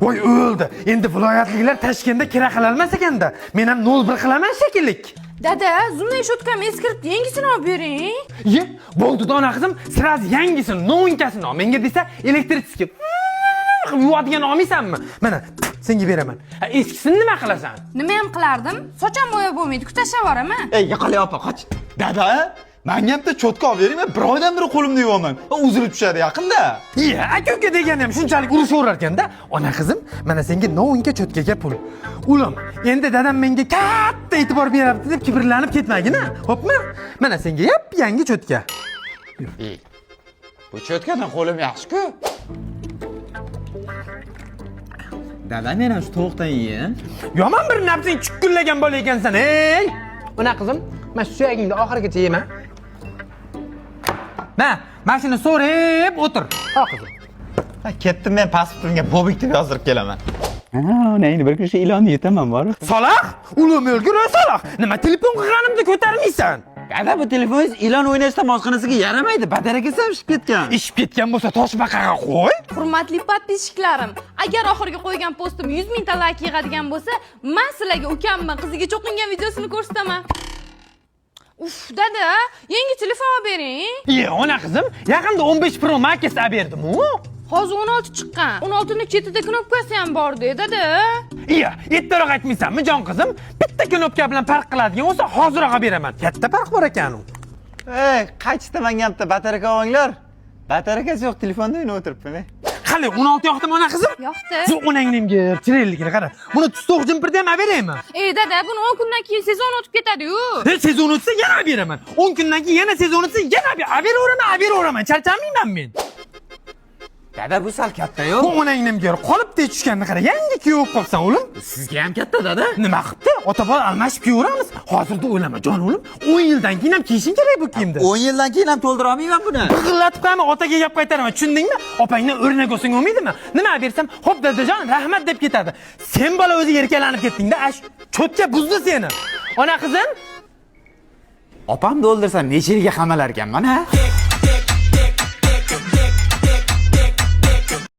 Voy, o'ldi. Endi viloyatliklar Toshkentda kira qilolmas ekanda. Men ham 01 qilaman shekilli. Dada, зубной щётка m eskiribdi, yangisini olib bering. Ye, bo'ldi, dona qizim, сразу yangisini, новенька sini ol. Menga desa, электрический qilib yuvadigan olmaysanmi? Mana, senga beraman. Ha, eskisini nima qilasan? Nima ham qilardim? Socham bo'yab bo'lmaydi, ku tashlab yuboraman. Ey, yo'qol, opa, qoch. Dada, manga bitta чётка olib bering, men bir oydan beri qo'limda yuvaman. Uzilib tushadi yaqinda. Iya, aka uka degani ham shunchalik urushaverar ekanda. Ona qizim, mana senga новенька чётка ga pul. Ulim, endi dadam menga katta e'tibor beryapti deb kibrlanib ketmagin, a? Xo'pmi? Mana senga yap yangi чётка. Ey, bu чётка dan qo'lim yaxshi-ku. Dada, men ham shu tovuqdan yeyin. Yomon bir nafsing chukkullagan bola ekansan, ey! Ona qizim, mana shu suyagingni oxirigacha yema. Ma, mana shuni so'rib o'tir. Ha, qizim. Ha, ketdim, men pasportimga Bobik deb yozdirib kelaman. Ha, endi bir kun shu ilonni yutaman bor. Saloh, ulum o'lgur, saloh. Nima telefon qilganimda ko'tarmaysan? Dada, bu telefoningiz ilon o'ynashda mosxonasiga yaramaydi. Batareykasi ham ishib ketgan. Ishib ketgan bo'lsa toshbaqaga qo'y. Hurmatli подписчик larim, agar oxirgi qo'ygan postim 100 mingta layk yig'adigan bo'lsa, men sizlarga ukamni qiziga cho'qingan videosini ko'rsataman. Uf, dada, yangi telefon olib bering. Iye, ona qizim, yaqinda 15 Pro Max olib berdim-u. Hozir 16 chiqqan. 16 ni chetida knopkasi ham bor-da, dada. Iya, ertaroq aytmaysanmi, jon qizim? Bitta knopka bilan farq qiladigan bo'lsa, hoziroq olib beraman. Katta farq bor ekan u. Ey, qaytishda menga bitta batareyka olinglar. Batareykasi yo'q telefonda o'ynab o'tiribman. Ey. Qalay, 16 yoqdimi, ona qizim? Yoqdi. Zu onangning chiroyliligini qara. Buni tustoq jimpirda ham olib beraymi? Ey, dada, buni 10 kundan keyin sezon o'tib ketadi-yu. E, sezon o'tsa yana olib beraman. 10 kundan keyin yana sezon o'tsa yana olib beraveraman, olib beraveraman. Charchamayman men. Dada, bu sal katta-yu. Bu onangning qolipdek tushganini qara. Yangi kuyov bo'lib qolsan, o'g'lim. Sizga ham katta, dada. Nima qilibdi? Ota bola almashib kiyaveramiz. Hozirda o'ylama, jon o'g'lim. 10 yildan keyin ham kiyishing kerak bu kiyimni. 10 yildan keyin ham to'ldira olmayman buni. Big'illatib qo'yaman, otaga gap qaytaraman, tushundingmi? Opangdan o'rnak olsang bo'lmaydimi? Nima bersam, "Xo'p, dadajon, rahmat" deb ketadi. Sen bola o'zi erkalanib ketdingda, ash чётка buzdi seni. Ona qizim, Opamni o'ldirsam necha yilga qamalar ekanman, ha?